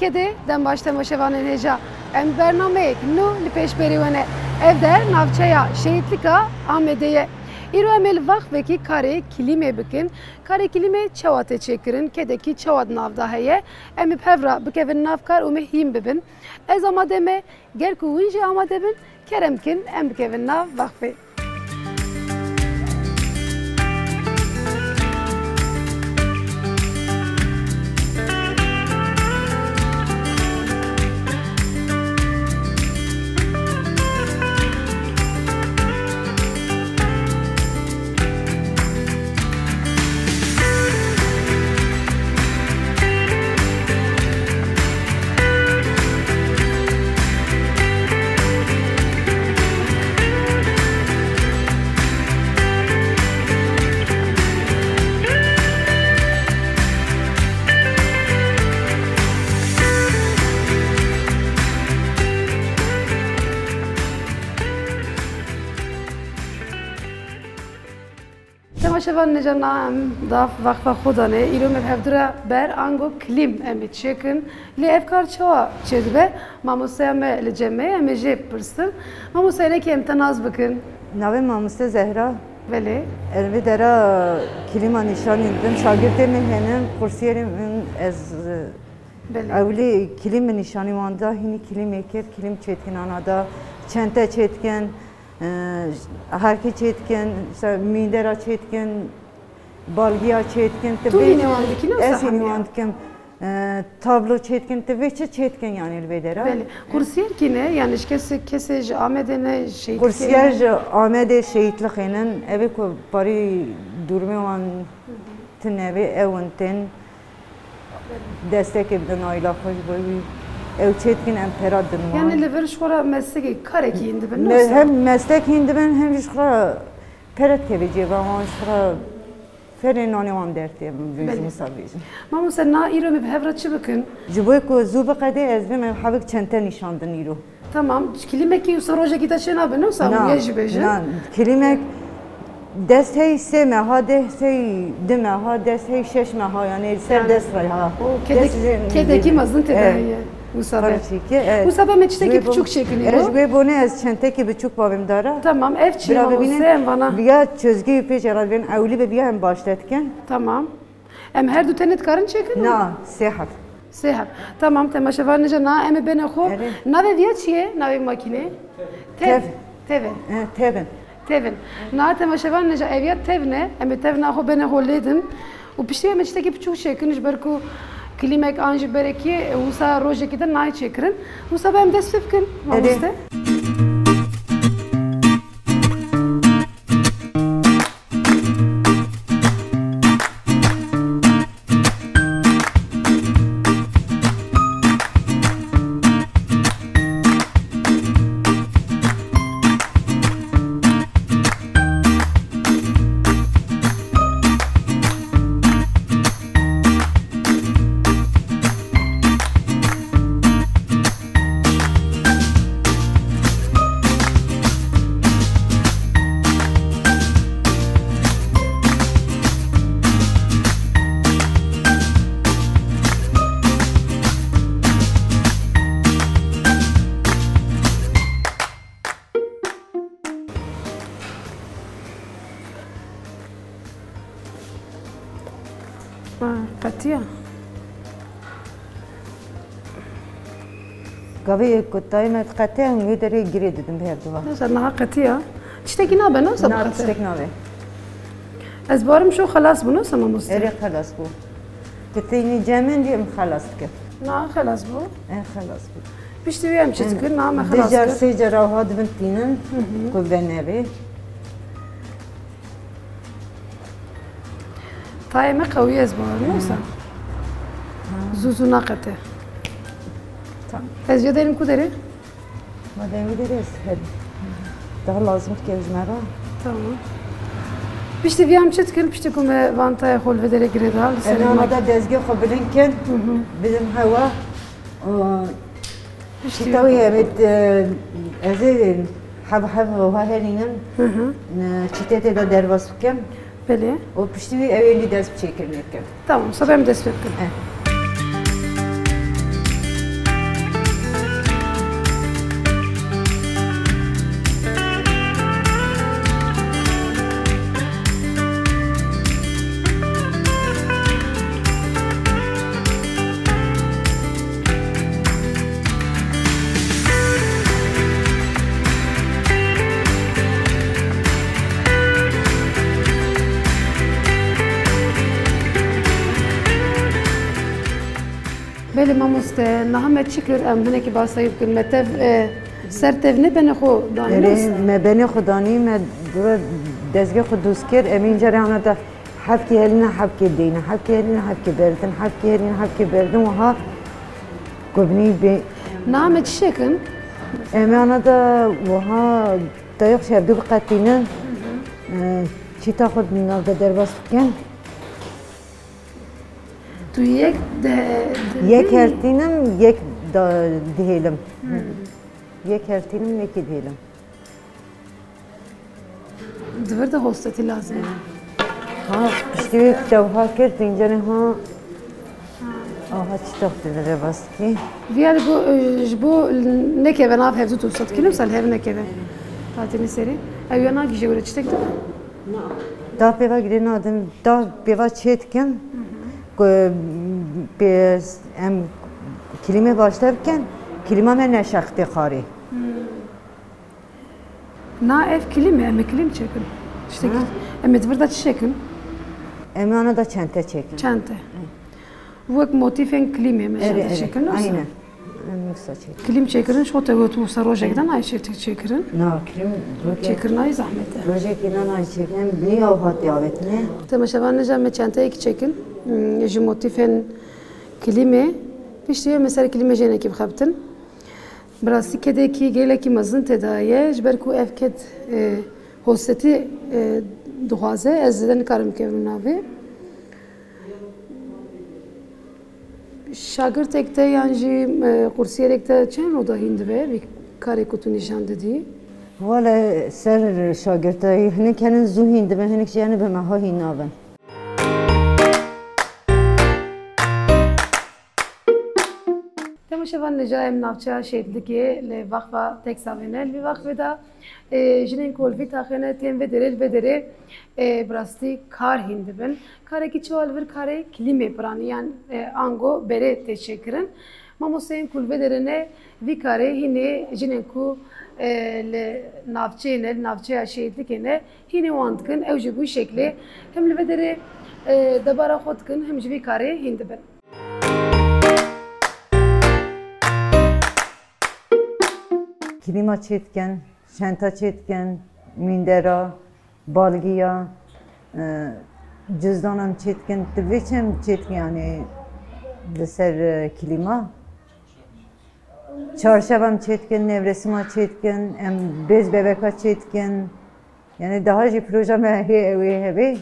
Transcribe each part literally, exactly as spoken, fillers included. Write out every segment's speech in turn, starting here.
Kedê dem baş temaşevanên hêja. Em bernameyek nû li pêşberî we ne. Ev der navçeya Şehîtlika Amedê ye. Îro em ê li vaxvekî karê kilîmê bikin. Karê kilîmê çawa tê çêkirin, kedekî çawa di nav de heye? Em ê bi hev re bikevin nav kar û mihîm bibin. Ez amade me, ger ku hûn jî amade bin, kerem kin em bikevin nav vaxvê. Temaşevan, nêca na em daf vaxfa xwe danê. Îro me bi hevdira ber ango kilîm em ê çêkin. Lê ev kar çawa çêdibe? Mamosteya me li cem me ye, em ê jê bipirsin. Mamoste, hinekî em te nas bikin. Navê mamoste Zehra. Belê. Ez vê dera kilîma nîşanî didim. Şagirtê min hene, qursiyerê min ez, Belê. Ewilî kilîm min nîşanî wan da, hînî kilîmê kir, kilîm çêdikin ana da, çente çêdikin, e, herkê çêdikin, işte, mîndera çêdikin, balgiya çêdikin, tu Tu vê hînî wan dikî ne ez wisa hînî hemiya? Wan dikim. E, tablo çêdikin, tu vê çi çêdikin, yanî li vê dera. Belê. Qursiyerkî ne? Yani ji kesê, kesê ji Amedê ne, şehîtlixê Qursiyer ne? Ji Amedê şehîtlixê nin. Ev ê ku parî dûrmê wan tune vê, ew in tên. Destekê bidin aîla xwe ji bo wî. Ew çêdikin, em pera din wan. Yani li vir ji xwe re meslekê, karekî hîn dibin, Me-, wisa? Hem meslek hîn dibin, hem jî ji xwe re pere dikeve cêva wan, ji xwe re ferê nanê wan dertê, em Belê. Bêjin, wisa bêjin. Mamoste, na îro me bi hev re çi bikin? Ji bo ku zû biqedê, ez vê me hevik çente nîşan din îro. Tamam, kilîmekî wisa rojekî te çê nabe, ne wisa Na, hûn yê jî bêjin? Na, kilîmek dest hey sê meha, dest hey du meha, dest hey şeş meha, yani ser Yani, dest re ha. o kedek-, Dest jê kedekî mezin tê de Evet. heye. Wisa be. Tabii ki, evet. Wisa be me tiştekî Ji wê bo-, piçûk çêkin Evet, îro. ji wê bonê ez çentekî biçûk bavêm dara. Tamam, ev çi ye Bira mamoste, bibînin, em vana. Biya çözgü pê jê re dibên, ewlî be biya em başte dikin. Tamam. Em her du tenê dikarin çêkin? Na, sê heb. Sê heb. Tamam, temaşevan nêca na em ê bêne xwe. Erê. Navê viya çi ye? Navê makînê? Tev. Tev. Tev e. E, tev in. Tev in. Na temaşevan nêca ev ya tev ne. Em ê tevna xwe bêne xwe lê din. Û piştî em ê tiştekî piçûk çêkin ji ber ku kilîmek an jî berekî, e, wisa rojekî din nayê çêkirin. Wisa be em dest pê bikin, Erê. mamoste. Ha, qetiya. Gavê yek ku tayê me diqete, hûn wê derê girê didin bi hevdu ve. Neyse, niha qetiya. Tiştekî nabe, ne wisa Na, biqete? Tiştek nabe. Ez barim şo xelas bû, ne wisa mamoste? Erê, xelas bû. Kitînî cemên dî em xelas dikin. Na, xelas bû. E, xelas bû. Piştî wî em çi dikin? Na, me xelas kir. Dicar sê cara wiha dibin tînin, Hı hı. ku venevê. Tayê me qewî ez bawer, ne wisa? Ha. Zû zû naqete. Tamam. Ez ya derim ku derê? Ma demî derê ez her. Daha lazim dike ji me re. Tamam. Piştî vî em çi dikin? Piştî ku me van tayê xwe li vê derê girê da, li serê Em ma. Ana da dezgê xwe bilind kin, Hı hı. bidin hewa. Û Piştî Şîta wî evet, e, ez ê hev hev wiha herînim, Hı hı. e, çîtê tê de derbas bikim. Belê. Û piştî wî ew ê lî dest bi çêkirinê bikim. Tamam, wisa be em dest pê bikin. Eh. Mamoste, niha me çi kir? Em hinekî basayî bikin. Me tev, e, ser tev ne benê xwe danî Erê, ne? Me benê xwe danî, me dura dezgê xwe dûz kir. Em ê înca rê ana da hevkê helîne, hevkê deyne, hevkê helîne, hevkê berdin, hevkê helîne, hevkê berdin. Wiha ku binî bê. Niha me çi çêkin? Em ê ana da wiha dayê xwe şevdû biqetînin. E, çîta xwe di nav de derbas bikin. Tu yek de, de Yek hertînim, yek da dihêlim. Hmm. Yek hertînim, yekî dihêlim. Di vir de hostetî lazim e. Ha, piştî wî tewha kir, tencerê ha. Aha, çi taxtê de revastî. Viya li bo, e, ji bo nekeve nav hevdû tu sed kîlo, sal hev nekeve. Hatî li serî. Ew ya nagîje were çi tek de? Da pêva girê nadin, da pêva çê dikin. Ku pê, em kilîmê başte bikin, kilîma me neşeqitê xarê. Na ev kilîm e, em ê kilîm çêkin. Tiştekî, Ha. em ê di vir de çi çêkin? Em ê ana da çente çêkin. Çente. Wek motîfên kilîmê me Erê, jî erê. çêkin, wisa? Aynen. Em wisa çêkin. Kilîm çêkirin, ji xwe te got wisa rojek de nayê çê-, çêkirin? Na, kilîm rojek Çêkirin nayê zehmet e. Rojekê ne nayê çêkin. Em binî ew hatî avêtine. Temaşevan nêja me çenteyek çêkin, hmm, ji motîfên kilîmê. Piştî em ê ser kilîmê jênekî bixebitin. Bi rastî kedekî gelekî mezin tê de ye, ji ber ku ev ked, e, hosetî, e, dixwaze, ez zêde nikarim bikevim navê. Şagirtek te yan jî, e, qursiyerek te çend roda hîn dibe vî karê ku tu nîşan didî? Wele ser şagirtayî hinek henin zû hîn dibin, hinek jî yani bi meha hîn nabin. Temaşevan, nêja em navçeya Şêdlikê li Vaxfa Teksavê ne. Li vî vaxfê de, e, jinên ku li vî taxê ne tên vê derê, li vê derê, e, bi rastî kar hîn dibin. Karekî çawa li vir karê kilîmê piranî yan, e, ango berê tê çêkirin. Mamosteyên ku li vê derê ne, vî karê hînê jinên ku, e, li navçeyê ne, li navçeya Şêdlikê ne, hînê wan dikin. Ew jî bi wî şeklê him li vê derê, e, debara xwe dikin, him jî vî karê hîn dibin. Kilîma çêdikin, çenta çêdikin, mîndera, balgiya, e, cizdan em çêdikin, tu vê çi em çêdikin, yani li ser, e, kilîma. Çarşev em çêdikin, nevresima çêdikin, em bêz bebeka çêdikin. Yani daha jî proje me hê ew ê hebe.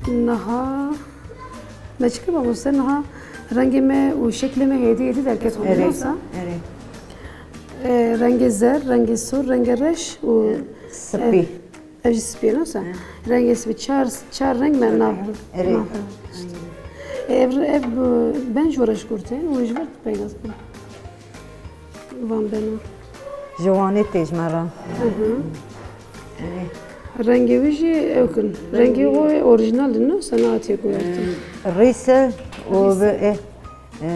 Niha me çi kir mamoste, niha rengê me û şeklê me hêdî hêdî derket xwe Erê, wisa. Erê. E, rengê zer, rengê sor, rengê reş û Spî. Ev jî spî ne wisa? He. Rengê spî, çar, çar reng me nav. Erê. Nav. E, ev, ev, e, ben ji we re ji kur tên û ji vir peyda dikin. Van bena. Ji Wanê tê ji me re. Hı hı. Erê. Rengê wî jî ew kin. Rengê wî orîjinal in, ne wisa, nehatiye guhertin. Rîs e û Rîs e. bi, e, E,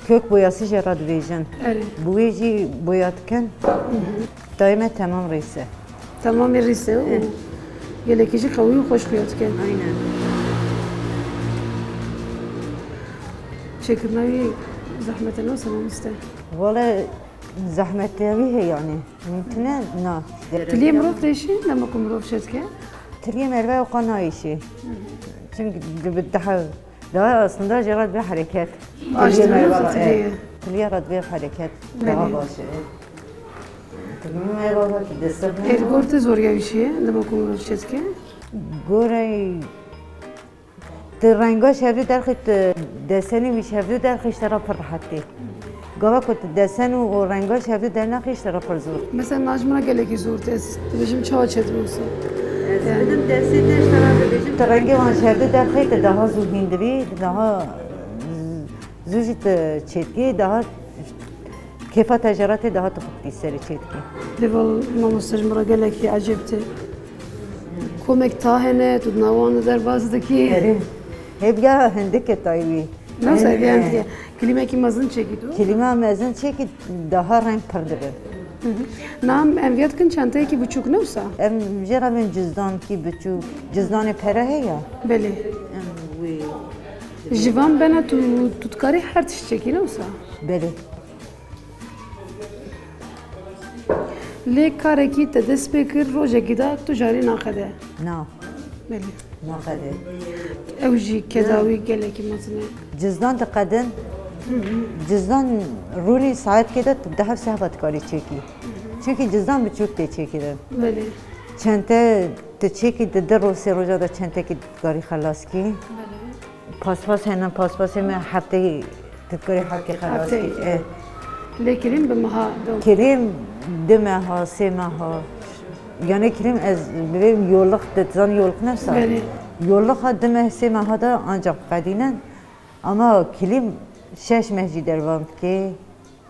kök boyası jê re dibêjin. Erê. Bi wê jî boya dikin. Hı hı. Dayê me temam rîs e. Temamê rîs e û Eh. gelekî jî qewî û xweş xuya dike. Aynen. Çêkirina wî zehmet e, ne wisa mamoste? Wele zehmetê wî heye yani. Mümkün e, na. Tiliyê mirov têşî, dema ku mirov çêdike? Tiliyê merve ewqa nayêşî. Hı hı. Çünkü bi daha Daha aslında jê re dibe hereket. Baştir Tiliyê merve, nasıl evet. tiliyê? Tiliyê re dibe hereket. Belê. Daha baş e. Tiliyê merve ki destek Êr gor te zor ya wî şiye, dema ku mirov çêdike? Gorey, tu renga şevdû derxî, tu desenî wî şevdû derxî, ji te re pir rehetî. Gava ku tu desen û, û renga şevdû dernaxî, ji te re pir zor. Mesela, na ji min re gelekî zor tê, ez dibêjim çawa çêdibe wisa. Ez bidim destê te, ji te re bibêjim. Tu rengê wan ji hevdu derxî, tu daha zû hîn dibî, daha zû jî tu çêdikî, daha kêfa te jê re tê, daha tu xwe dî serê çêdikî. Lê val mamoste ji min re gelekî ecêb tê. Komek ta hene, tu di nav wan de derbas dikî. Erê. Hêviya hindikê tayî wî. Nasıl Em, ev yani e, diye? Klîmekî mezin çekî tu? Klîma mezin çekî daha reng pir dibe. Hı hı. Nam em viya dikin çanteyekî biçûk ne wisa? Em jê re bên cizdankî biçûk, cizdanê pere heye. Belê. Em wê. Ji van bena tu, tu dikarî her tişt çekî ne wisa? Belê. Lê karekî te dest pê kir, rojekî de tu carî naxede. Na. Belê. Naxede. Ew jî kedawî gelekî mezin e. Cizdan diqedin. Hı hı. Cizdan rûnî saetkê de tu deh sehva dikarî çêkî. Hı hı. Çunkî cizdan biçûk tê çêkirin. Belê. Çente tu çêkî di du roj sê roja de çentekî dikarî xelas kî. Belê. Paspas hene, paspasê me hefteyê tu dikarî hevkê xelas Hefteyê. Kî. E. Lê kilîm bi meha dew. Kilîm du meha, sê meha. Yani kilîm ez bibêm yoluk, tu dizanî yoluk ne wisa? Belê. Yoluka du meh, sê meha de ancak qedînin. Ama kilîm şeş meh jî dervam dike,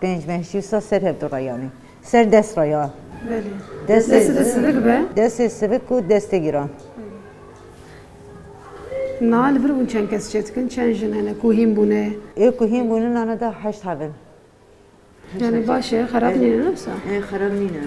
pênc meh jî wisa ser hevdu re yani. Ser dest re ya. Belê. Destê Destê de sivik be. Destê sivik û destê giran. Na li vir bûn çend kes çêdikin, çend jin hene ku hîn bûne? Ê ku hîn bûne nane de heşt hev in. Yani baş e, xerab nîne, ne wisa? Ê, xerab nîne.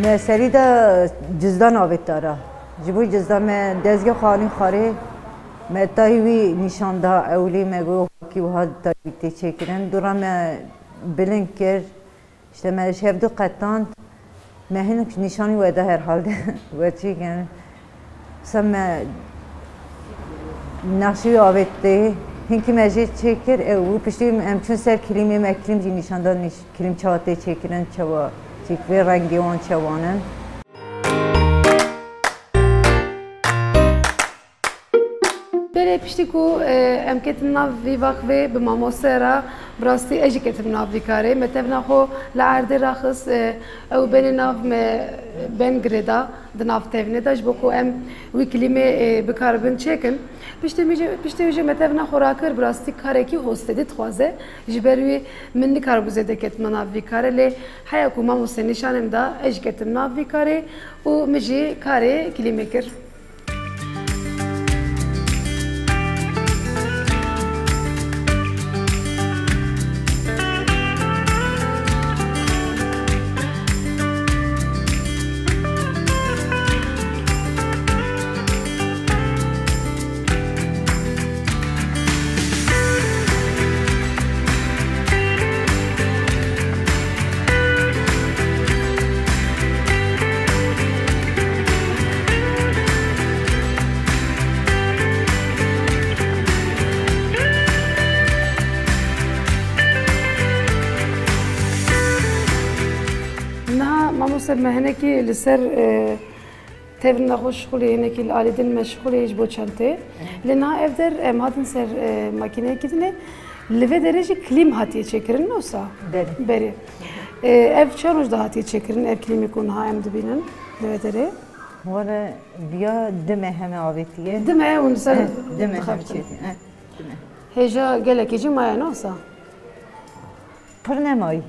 Me serî de cizdan avêt dara. Ji bo cizdan me dezgeh xanî xwarê, me tayî wî nîşan da ewilî, me got, "Wekî wiha tayî tê çêkirin." Dûra me bilind kir. İşte me ji hevdu qetand, me hinek nîşanî we da herhalde. We çêkirin. Sa me nexşî avêtê, hinkî me jê çêkir, ew û piştî em çûn ser kilîmê, me kilîm jî nîşan da, nîş-, kilîm çawa tê çêkirin, çawa çêkirê, rengê wan çawan in. Belê, piştî ku, e, em ketin nav vî vaxivê bi mamoste re, bi rastî ez jî ketim nav vî karê. Me tevna xwe li erdê raxist, e, ew benê nav me, ben girêda di nav tevnê de, ji bo ku em wî kilîmê, e, bikaribin çêkin. Piştî wî jî, piştî wî jî me tevna xwe rakir, bi rastî karekî hostedî dixwaze. Ji ber wî min nikaribû zêde ketim nav vî karê, lê heya ku mamoste nîşanim da, ez jî ketim nav vî karê û min jî karê kilîmê kir. Niha mamoste me hinekî li ser, e, tevna xwe şixulê, hinekî li alî din me şixulê ji bo çentê. Lê niha ev der em hatin ser, e, makîneyekî dinê. Li vê derê jî klîm hatiye çêkirin, ne wisa? Belê. Belê. E, ev çend roj de hatiye çêkirin, ev klîmê ku niha em dibînin li vê derê? Wele viya du meh me avêtiye. Du meh hûn ser Eh, du meh dixebtin. Çêtiye. Eh, du meh. Hêja gelekî jî maye, ne wisa? Pir nemayî.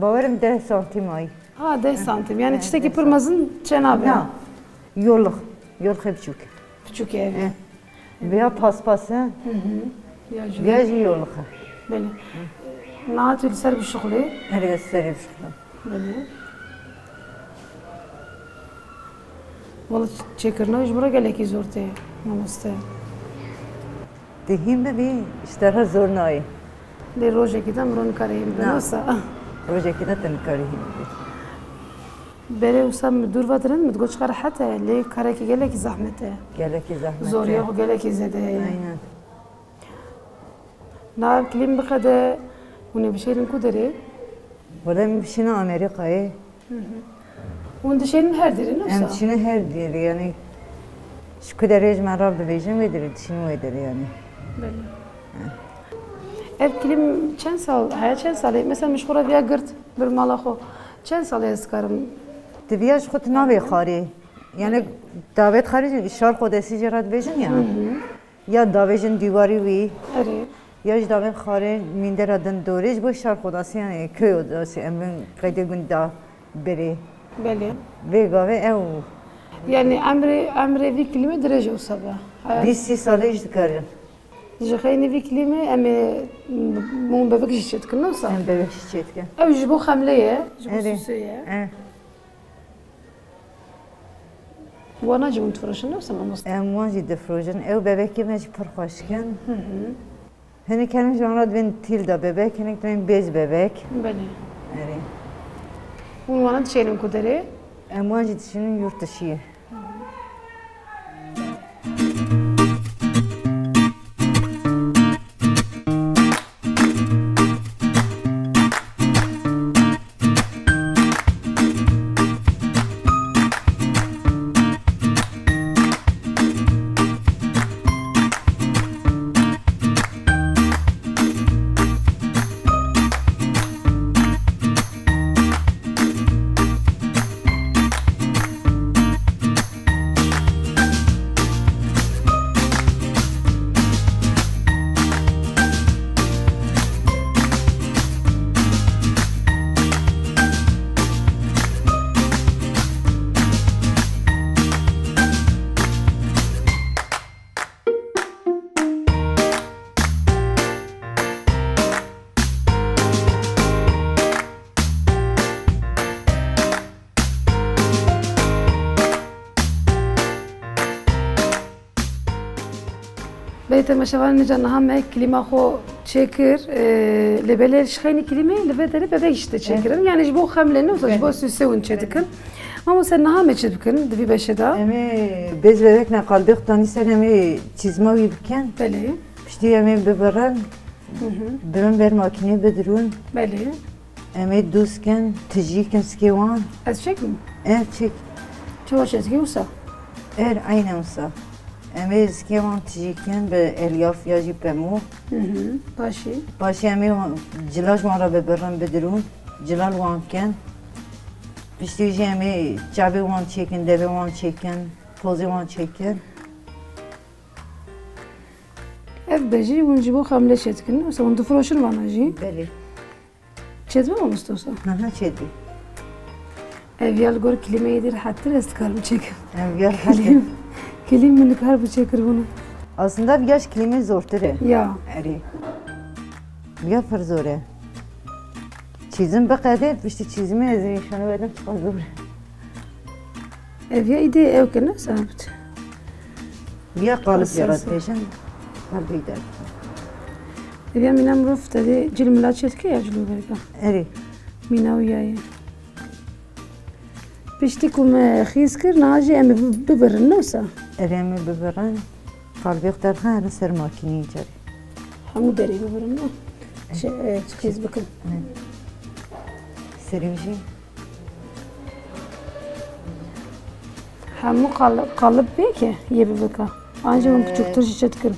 Bawerim deh santîm ay. Ha, deh santim. Yani tiştekî pir mezin çênabe. Na. Yoluk. Yoluk hep çûk. Biçûk e ev. Eh. Veya paspas e. Hı hı. Ya jî. Veya jî yoluk e. Belê. Niha tu li ser bişuxulê. Her ez serê bişuxulê. Belê. Wala çêkirina ji min re gelekî zor tê, mamoste. Tu hîn bibî, ji te re zor nayê. Lê rojekî de mirov nikare hîn bibe, wisa? Rojekî de tu nikarî hîn bibî. Berê wisa min dûr ve dirin, min digot çiqas rehet e, lê karekî gelekî zehmet e. Gelekî zehmet e. Zoriya xwe gelekî zêde heye. Aynen. Na ev klîm biqede, hûn ê bişêrin ku derê? Wele em bişîne Amerîkayê. Hı hı. Hûn dişêrin her derê, ne wisa? Em dişîne her derê, yanî ji ku derê ji me re bibêjin, wê derê dişînin, wê derê yanî. Belê. Ev klîm çend sal, heya çend salê? Mesela min ji xwe re viya girt, bir mala xwe. Çend salê ez dikarim? Di viya ji xwe tu navê xwarê. Yanî davêt xwarê jî şar xwe destî jê re dibêjin ya. Hı hı. Ya davêjin dîwarî wî. Erê. Ya jî davêt xwarê mîndera din dorê ji bo şar xwe dasî, yanî köy odasî, em bin qeydê gund da berê. Belê. Vê gavê ew. Yanî emrê, emrê vî klîmê dirêj e wisa be. Haya. Bîst sî salê jî dikarin. Ji xeynî vî klîmê em ê mûn bebek jî çêdikin, ne wisa? Em bebek jî çêdikin. Ew ji bo xemlê ye, ji bo Erê. Süsê ye. Eh. Wana jî hûn difiroşin, ne wisa mamoste? Em wan jî difirojin. Ew bebekê me jî pir xweşik in. Hı hı. Hinek herin ji wan re dibên tîl da bebek, hinek dibên bêz bebek. Belê. Erê. Hûn wana dişênin ku derê? Em wan jî dişînin yurt dişiyê. Belê temaşevanên ca niha me klîma xwe çêkir, e, lê belê ji xeynî klîmê li vê derê bebek jî tê çêkirin. Yanî ji bo xemlê ne, ji bo Belê. Süsê hûn çêdikin. Mamoste niha me çi bikin di vî beşê de? Em ê bêz bebek ne qalbê xutanî ser em ê çîzma wî bikin. Belê. Piştî em ê bibirin. Hı hı. Birin ber makînê bidirûn. Belê. Em ê dûz kin, tijî kin zikê wan. Ez çêkim? Er çêk. Çawa çêdikî wisa? Er eyne wisa. Em ê zikê wan tijî kin bi elyaf ya jî pemû. Hı hı. Paşê? Paşê em ê wan, cila ji wan re bibirin, bidirûn. Cila li wan kin. Piştî jî em ê çavê wan çêkin, devê wan çêkin, pozê wan çêkin. Ev be jî hûn ji bo xemlê çêdikin. Mesela hûn difiroşin vana jî. Belê. Çêdibe mamoste wisa? Aha, çêdibî. Ev ya li gor klîmeyê dî rehettir ez dikarim çêkim. Ev ya rehet e. Klîm, klîm min nikaribe çêkiribûna. Aslında ev ya ji klîmê zortir e. Ya. Erê. Ya pir zor e. Çîzim biqede, piştî çîzimê ez ê nîşanî wedim çiqas zor e. Ev ya îdê ew ke ne sabit. Ya qalib Esas. Yaratmêşin, qalbê der. Ev ya mîna mirov tedê cil mila çêdike ya cilûberga. Erê. Mîna wî ya ye. Piştî ku me xîz kir, niha jî em ê bi-, bibirin, ne wisa? Erê, em ê bibirin. Qalbê xwe derxin, herin ser makîneyê carê. Hemû derê bibirin, ne? Şey, e, xîz bikin. Serê wî jî. Hemû qal-, qalib bê ke yê bibika. An jî hûn Ee, biçûktir jî çêdikin.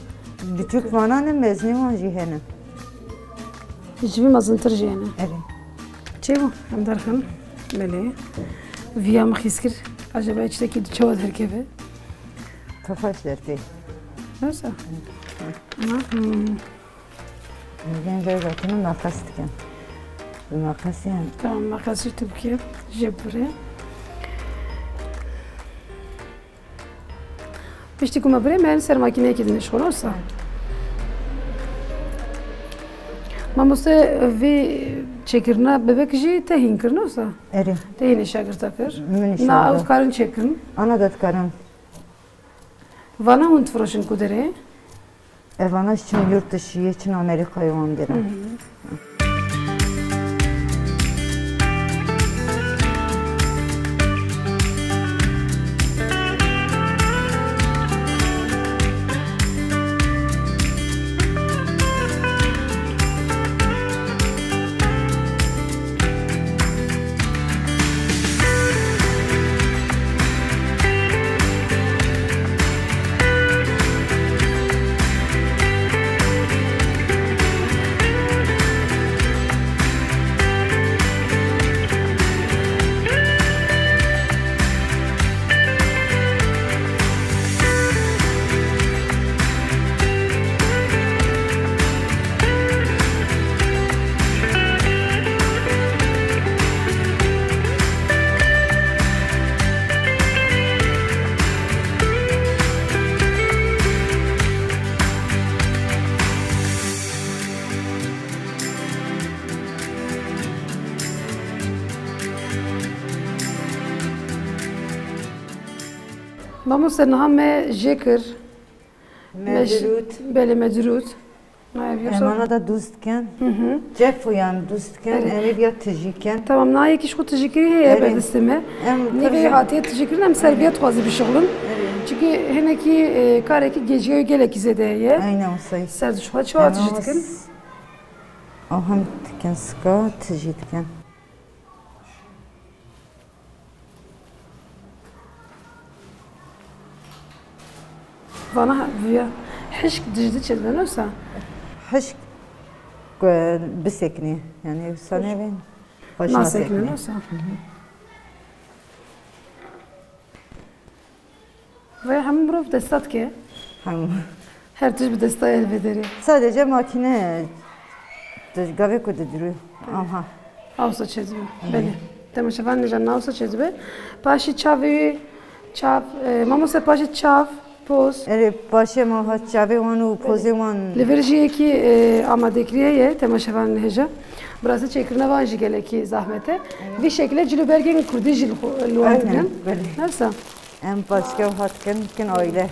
Biçûk vana ne, mezinê wan jî hene. Ji vî mezintir jî hene. Erê. Çêbû, em derxin. Belê. Viya min xîz kir. Acaba tiştekî di çawa derkeve? Tofaş dertê. Nasıl? Ama, hmm. Em ê vê zatînê maqes dikin. Bi maqesê em. Tamam, maqesî tu bike, jê bire. Piştî ku me birê, me ser makîneyekê dinêşxin, wisa? Mamoste, vê çêkirina bebek jî te hîn kir, ne wisa? Erê. Te hînê şagirta kir. Min Na, şagirta. Ew dikarin çêkin. Ana da dikarin. Vana hûn difiroşin ku derê? Evana çin yurt dışiyê, çin Amerîkayê wan girin. Hı hı. Mamoste, niha me jê kir. Me jî- Mecrût. Belê, mecrût. Nayê, biliyorsun. Em ana da dûst dikin. Hı hı. Cefoyan dûst dikin. Evet. Em ê viya tijî kin. Tamam, nayê kî ji xwe tijîkirî heye Evet. berdestê me. Em Nîvê tijî- hatiye tijîkirin, em ser viya dixwazî bişixulin. Çünkü hinekî e, karekî gecîya gelekî zêde heye. Aynen o sayı. Ser ji xwe çawa tijî dikin? Ahim dikin sika tijî dikin. Vana viya hişk dijdi çêdibe, ne wisa? Hişk ku biseknî. Yani wisa nevên. Xweş Nasekne, naseknî. ne wisa? Vaya hemû mirov desta dike. Hemû. Her tişt bi desta ye li vê derê. Sadece makine gavê ku didirû. Aha. Awsa çêdibe. Belê. Temaşevan nêja nawsa çêdibe. Paşî çavê wî, çav, e, mamoste, paşî çav, poz. Erê paşê ma hat çavê wan û pozê wan. Li vir jî yekî e, amadekirî heye, temaşevan nêja. Bi rastî çêkirina van jî gelekî zehmet e. Vî şekilde cilûbergên kurdî jî li xwe- li wan Aynen, dibin. belê. Nefsa. Em paşke hat kin kin aile.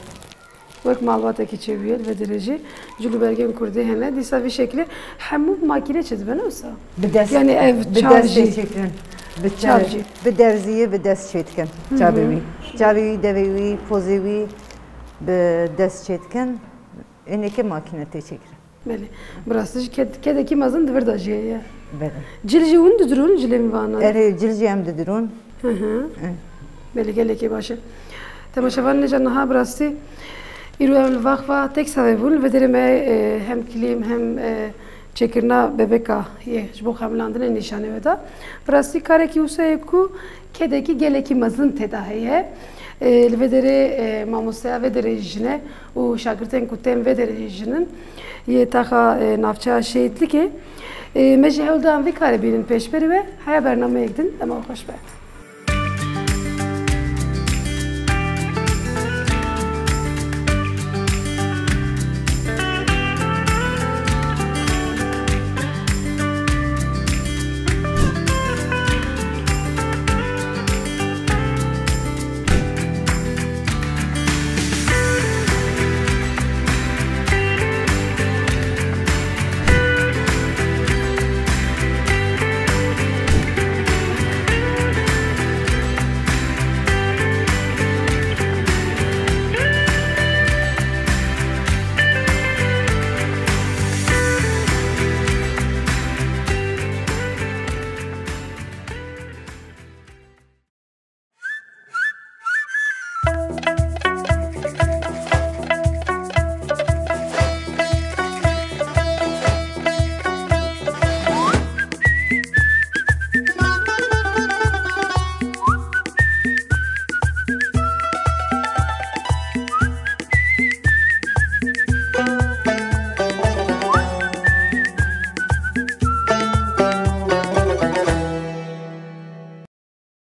Wek malbatekî çêbûye li vê derê jî cilûbergên kurdî hene. Dîsa vî şeklî hemû bi makîne çêdibe, ne wisa? Bi dest, Yani ev bi çav dest jî. Çêkirin. Bi Çav çav jî. Bi derziyê bi dest çêdikin. Çavê wî. Çavê wî, devê wî, pozê wî bi dest çêdikin. Êneke makîne tê çêkirin. Belê. Bi rastî jî ked, kedekî mezin di vir de jî heye. Belê. Cil jî hûn didirûn, cilê min vana. Erê cil jî em didirûn. Hı hı. Belê, gelekî baş e. Temaşevan nêja niha bi rastî îro em li vaxva tek savê bûn. Li vê derê me e, hem kilîm hem e, çêkirina bebeka yê ji bo xemilandinê nîşanê we da. Bi rastî karekî wisa ye ku kedekî gelekî mezin tê de heye. E, li vê derê e, mamosteya vê derê jî jin e û şagirtên ku tên vê derê jî jin in. Yê taxa e, navçeya Şehîtlikê. E, me jî hewl da em vî karê bînin pêşberî we. Heya bernameyek din, dema we xweş be.